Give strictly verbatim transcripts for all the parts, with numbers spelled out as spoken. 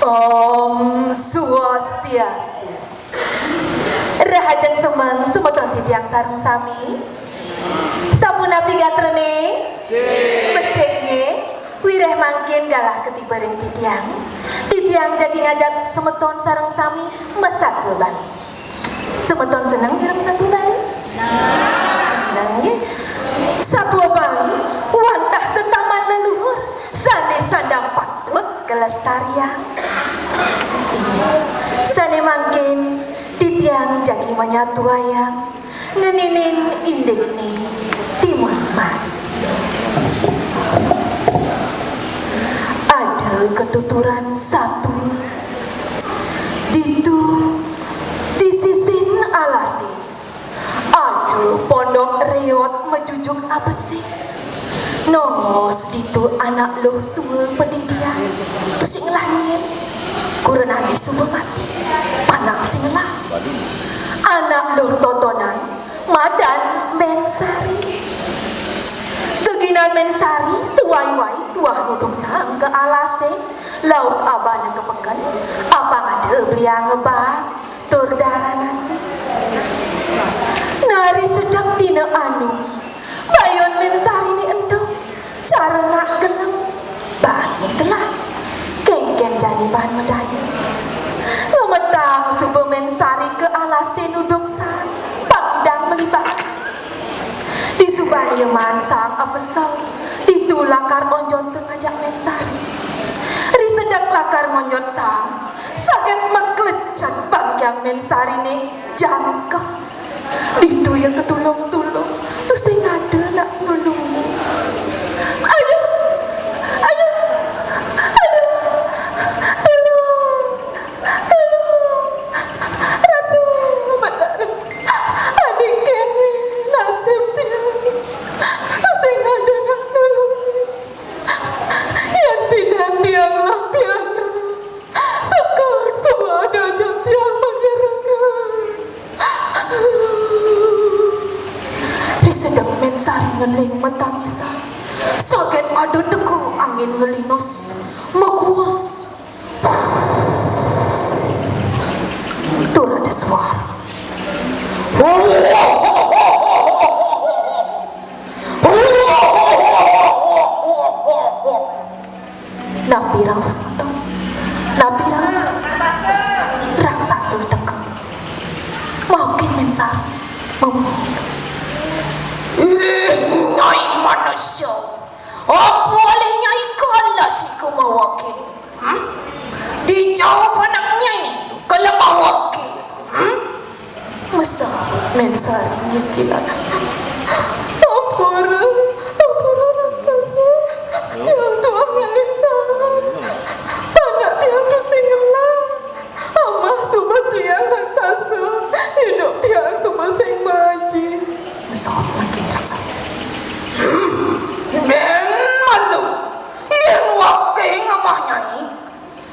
Om Swastiastu. Rahajeng semeng semeton titiang sareng sami. Sapunapi gatrene? Becik nggih. Wiréh mangkin galah katiba ring titiang. Titiang jagi ngajak semeton sareng sami masatua Bali. Semeton seneng mireng satua Bali? Seneng nggih. Satua Bali wantah tetaman leluhur sane sandang patut kelestariang. Inggih, sane mangkin titiang jagi manyatuayang ngeninin indikne Timun Mas. Ada ketuturan satua ditu di sisin alase. Ada pondok reot majujuk abesik. Nongos ditu anak luh tua padidian. Tusing ngelah nyén. Kurenane suba mati. Panak sing ngelah. Anak luh totonan madan Mén Sari. Geginan Mén Sari sawai-wai tuah nuduk saang ka alase, laut abana ka peken, apang ada beliang ngebas tur dara nasi. Nari sedek dina anu, bayun Mén Sari ni enduk, cara nak gelem, bas ni telah. Kenken jani ban madaya. Ngemetang suba Mén Sari ka alase nuduk saang, pang idang meli bas. Disubané maan saang apesel, ditu lakar onjot ngajak Mén Sari. Ri sedek lakar ngonjot saang, saget maklecet bangkiang Mén Sariné jangkep. Ditu ia katulung-tulung, tusing ada nak nulungin. Aduh, aduh, aduh, tulung. Aduh, Ratu Betara, adi kene nasib tiang, sing ada nak nulung. Yan pidan tiang lah pianak, sekat suba ada ja tiang manyarengan. Ri sedek Mén Sari ngeling matangisan, saget ada teka angin ngelinus, makuus. Tur ada suara. Napi rauh semeton? Napi rauh? Raksasa teka. Mangkin Mén Sari mamunyi. Ih, Nyai manusa. Apa alih Nyai kalah sika mawakili? Hmm? Dijauh panak Nyai, kalemah wakil. Hmm? Masa Mén Sari nyingkilan. Ampura, ampura raksasa. Tiang tuah ngalih salah. Panak tiang tusing ngelah. Amah suba tiang raksasa. Idup tiang suba sing maaji. Masa makin raksasa. Nén malu. Yén wakil ngamah Nyai,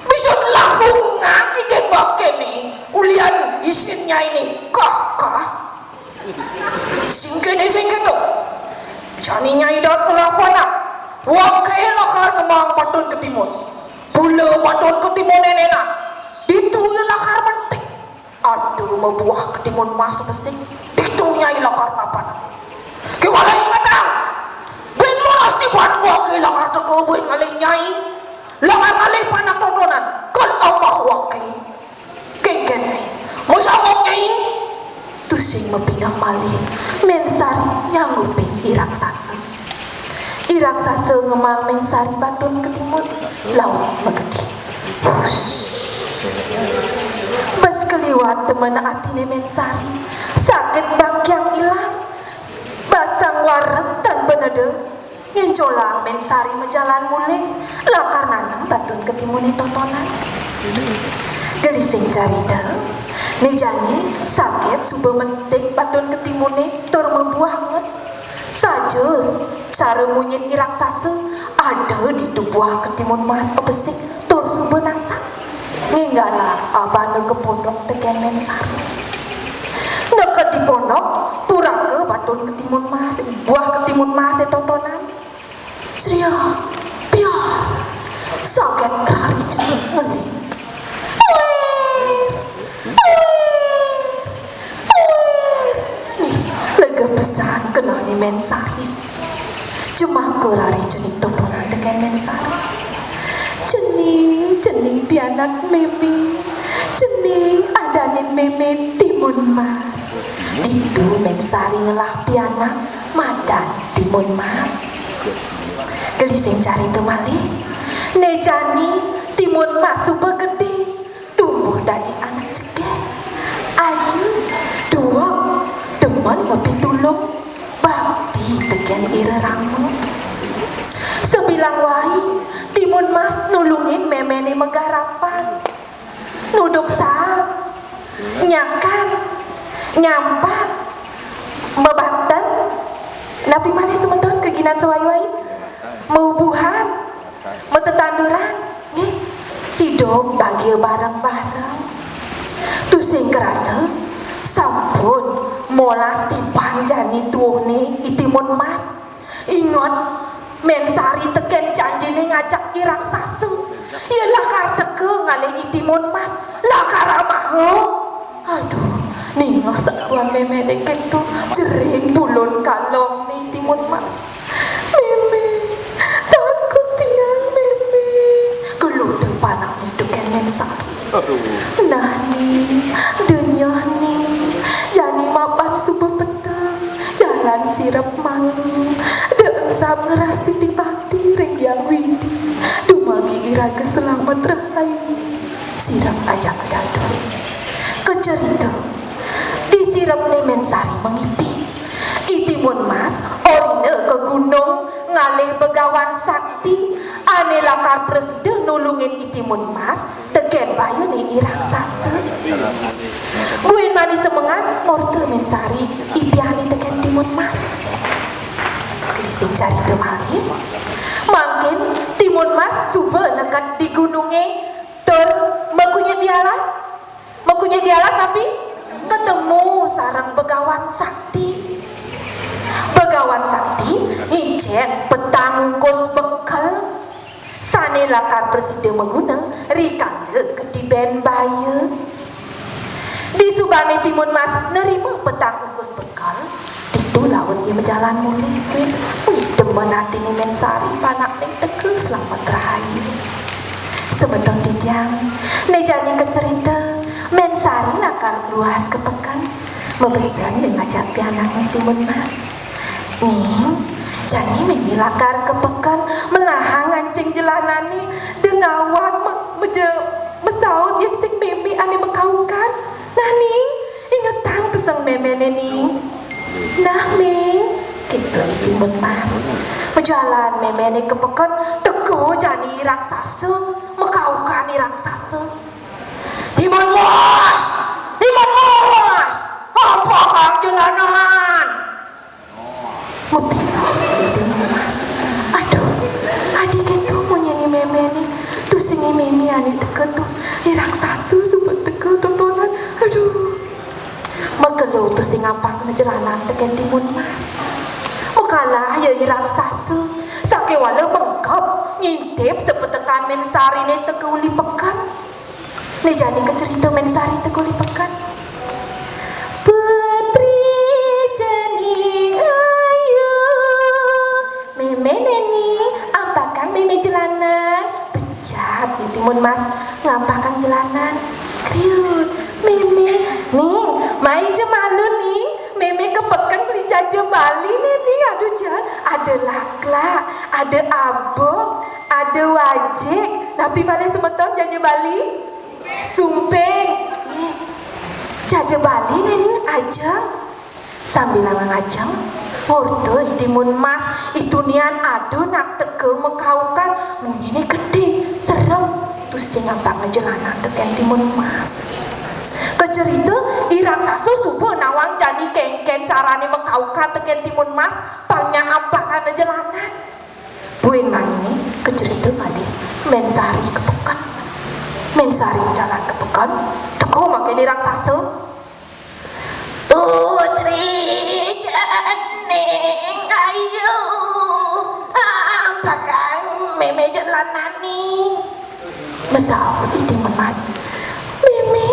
bisa telah bungak igén bakéné, ulian isin Nyainé kakah. Sing kéné, sing kéto. Jani Nyai daat ngelah panak. Wakil lakar ngemaang batun ketimun. Pula batun ketimun énénan. Ditu ia lakar mentik. Ada mabuah ketimun mas besik, ditu Nyai lakar mapan. Kéwala ingetang, buin molas tiban wakil lakar teka buin ngalih Nyai, lakar ngalih panak totonan, kal amah wakil. Kénkén Nyai, masanggup Nyai? Tusing mapineh malih, Mén Sari nyanggupin i raksasa. I raksasa ngemaang Mén Sari batun ketimun, laut magedi. Hush. Bes kaliwat demen atiné Mén Sari, saget bangkiang ilang, basang wareg tan beneda, ngencolang Mén Sari majalan mulih, lakar nanem batun ketimuné totonan. Gelising carita, né jani saget suba mentik batun ketimuné tur mabuah nget. Saja cara munyin i raksasa, ada ditu buah ketimun mas abesik tur suba nasang. Nginggalang abana ka pondok tekén Mén Sari. Neked di pondok, puraka batun ketimun mas, buah ketimun mas totonan. Sria, piar, saget rari cenik ngeling. Pisan kenehné Mén Sari. Jemaka raris cenik totonan tekén Mén Sari. Cening, cening pianak mémé. Cening adanin mémé Timun Mas. Ditu Mén Sari ngelah pianak madan Timun Mas. Gelising carita malih. Né jani Timun Mas suba gedé. Tumbuh dadi anak cegeh. Ayu, dueg, demen mapitulung, bakti tekén ira rama. Sabilang wai, Timun Mas nulungin méméné magarapan. Nuduk saang, nyakan, nyampat, mabanten, napi malih semeton kaginan sawai-wai? Maubuhan. Matetanduran, nggih. Idup bagia bareng-bareng. Tusing karasa sampun molas tiban jani tuuhné I Timun Mas. Inget, Mén Sari tekén janjiné ngajak I Raksasa. Ia lakar teka ngalih I Timun Mas, lakar amaha. Aduh, ningeh saduan méméné kéto, jering bulun kalongné I Timun Mas. "Mémé, takut tiang, Mémé," geluh panakné tekén Mén Sari. Aduh. "Nah, Ning, da nyeh, Ning, jani mapan suba peteng, jalan sirep malu, da engsap ngeras siti bakti ring Hyang Widhi, dumadak iraga selamet rahayu." Sirep ajaka dadua. Kacerita, di sirepné Mén Sari mangipi. I Timun Mas orina ka gunung ngalih Begawan Sakti ané lakar prasida nulungin I Timun Mas tekén bayuné I Raksasa. Buin mani semengan ngorta Mén Sari ipiané tekén Timun Mas. Gelising carita malih. Mangkin Timun Mas suba neked di gunungé tur makunyit di alas. Makunyit di alas napi? Ketemu sareng Begawan Sakti. Begawan Sakti ngicén petang ungkus bekel sané lakar prasida maguna rikala katibén baya. Disubané Timun Mas nerima petang ungkus bekel, ditu laut ia majalan mulih. Wih, demen atiné Mén Sari, panakné teka selamet rahayu. Semeton titiang, né jani kacerita, Mén Sari lakar luas ka peken. Mabesen ia ngajak pianakné Timun Mas. "Ning, jani mémé lakar ka peken melahang ngancing jelanané, da ngawag me-, meje-, masaut yén sing mémé ané makaukan. Nah, Ning, ingetang pesen méméné, Ning." "Nah, Mé," kéto I Timun Mas. Majalan méméné ka peken, teka jani I Raksasa, makaukan I Raksasa. "Timun Mas! Timun Mas! Ampakang jelanan!" Mapineh I Timun Mas. "Aduh, adi kéto munyin méméné, tusing mémé ané teka to, I Raksasa suba teka totonan. Aduh." Makelo tusing ngampakang jelanan tekén Timun Mas. Makalah ia I Raksasa, sakéwala mengkeb ngintip sapetekan Mén Sariné teka uli peken. Né jani kacerita Mén Sari teka uli peken. "Putri Cening Ayu, mémé Ning, ampakang mémé jelanan." Pecap I Timun Mas ngampakang jelanan. Kriut. "Mémé, Ning, mai ja malu, Ning. Mémé ka peken beli jaja Bali né, Ning. Aduh, jan, ada laklak, ada abuk, ada wajik." Napi malih semeton jaja Bali? Sumping. Nggih. Jaja Bali né, Ning, ajeng. Sambilanga ngajeng, ngorta I Timun Mas, i tunian ada nak teka makaukan, munyiné gedé, serem. Tusing ngampakang jelanan tekén Timun Mas. Kacerita, I Raksasa suba nawang jani kénkén carané makaukan tekén Timun Mas, pang nyak ampakanga jelanan. Buin maniné, kacerita malih Mén Sari ka peken. Mén Sari jalan ka peken, teka mangkin I Raksasa. "Putri Cening Ayu, ampakang mémé jelanan, Ning." Masaut I Timun Mas, "Mémé,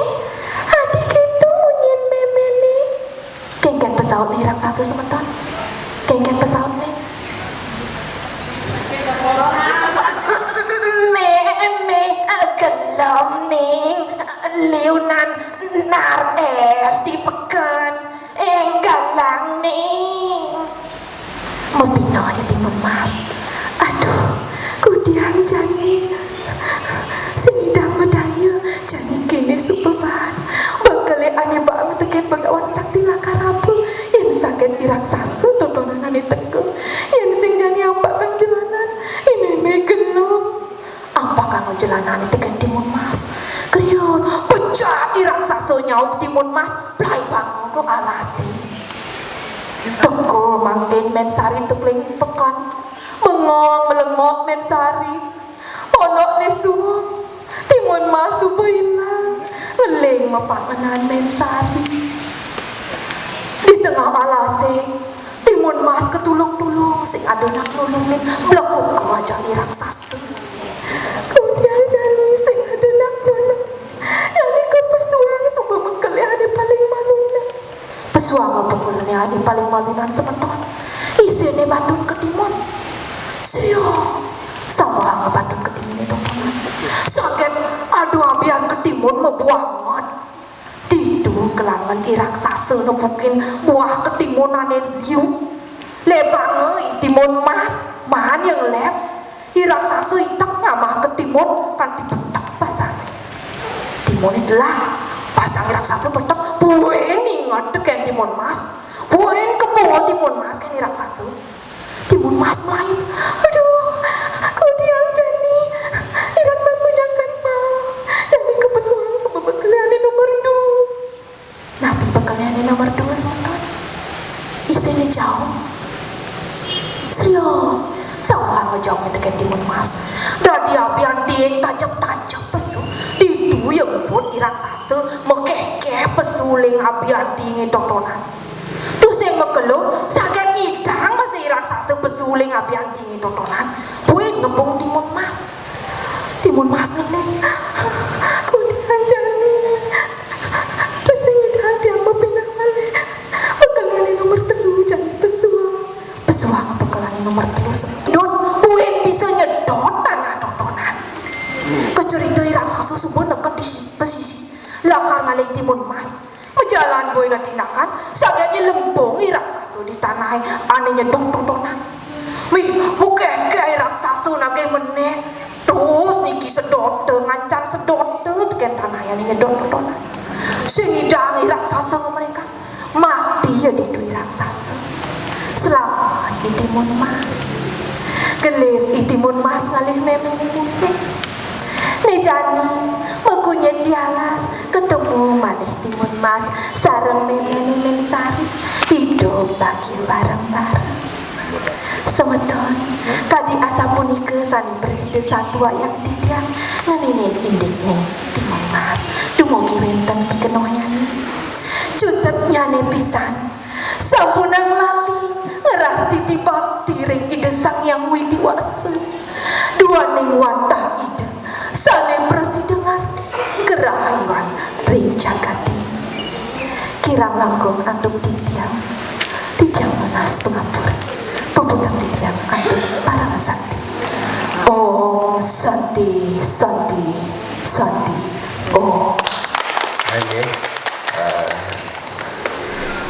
adi kéto munyin méméné." Kénkén Pesautné raksasa semeton. Kénkén pesautné. Mé, mé, gelem ning, liunan nar ès di peken, énggalang ning. Mapineh ya Timun Mas. Aduh, kudiang jani. Sing nyidang madaya, jani kéné suba baan. Bekelé ané baan tekén Begawan Sakti lakar raba. Yén saget i raksasa totonan ané teka. Yén sing jani ampakang jelanan, i mémé gelem. Ampakanga jelanan tekén Timun Mas. Kriut, pecak i raksasa nyaup Timun Mas, plaibanga ka alasé. Teka mangkin Mén Sari teka ling peken. Bengong melengok Mén Sari. Ponokné suung. Timun Mas suba ilang. Ngeling mapak ngenan Mén Sari. Di tengah alasé, Timun Mas katulung-tulung, sing ada nak nulungin, blekuka ajak i raksasa. Kudiang jani sing ada nak nulung. Jani kapesuang suba bekelé ané paling malunan. Pesuanga bekelané ané paling malunan semeton. Isiné batun ketimun. Sio. Sambahanga batun ketimuné totonan. Saget ada abian ketimun mabuangan. Ditu kelangen i raksasa nepukin buah ketimun ané liu. Lebanga i Timun Mas, maan ya ngeleb. I raksasa itek ngamah ketimun kanti betek pasang. Timuné telah, pasang i raksasa betek, buin inget tekén Timun Mas. Buin keboh Timun Mas kén i raksasa. Timun Mas main. Aduh, kudiang jani. I raksasa jangkan pang. Jani kapesuang suba bekelé ané nomor dua. Napi bekelé ané nomor dua semeton? Isiné jaum. Srio, sambahanga jaumé tekén Timun Mas. Dadi abian diing tajep-tajep pesu. Ditu ya ngesut i raksasa, makékéh pesu ling abian diingé totonan. Tusing makelo, saget ngidang masih i raksasa pesu ling abian diingé totonan. Buin ngepung Timun Mas. Timun Mas ngeling. Kudiang jani. Tusing ngidang tiang mapineh malih. Bekel ané nomor telu jani pesuang. Pesuang bekel ané nomor telu. Dot, buin bisa nyedot tanah totonan. Kacerita i raksasa suba neked di si-, pesisi. Lakar ngalih Timun Mas. Majalan buin tindakan, saget nyelempung i raksasa di tanah ané nyedot totonan. Mih, makékéh i raksasa nagih menék. Terus niki sedota, ngancan sedota tekén tanah ané nyedot totonan. Sing ngidang i raksasa ngamrékang. Mati ya ditu i raksasa. Selamet i Timun Mas. Gelis i Timun Mas ngalih méméné mungkin. Né jani, makunyit di alas, ketemu malih Timun Mas sareng méméné Mén Sari. Hidup bahagia bareng-bareng. Semeton, kadi asapunika sané prasida satuayang titiang ngeninin indikné Timun Mas. Dumugi wénten pikenohnyané. Cutetnyané pisan, sampunang lali ngrastiti bakti ring Ida Sang Hyang Widhi Wasa. Duaning wantah Ida sané prasida ngardi karahayon ring jagaté. Kirang langkung antuk titiang, titiang nunas pangampura. Puputang titiang antuk Parama Santi. Om Santi, Santi, Santi. Om. Amin.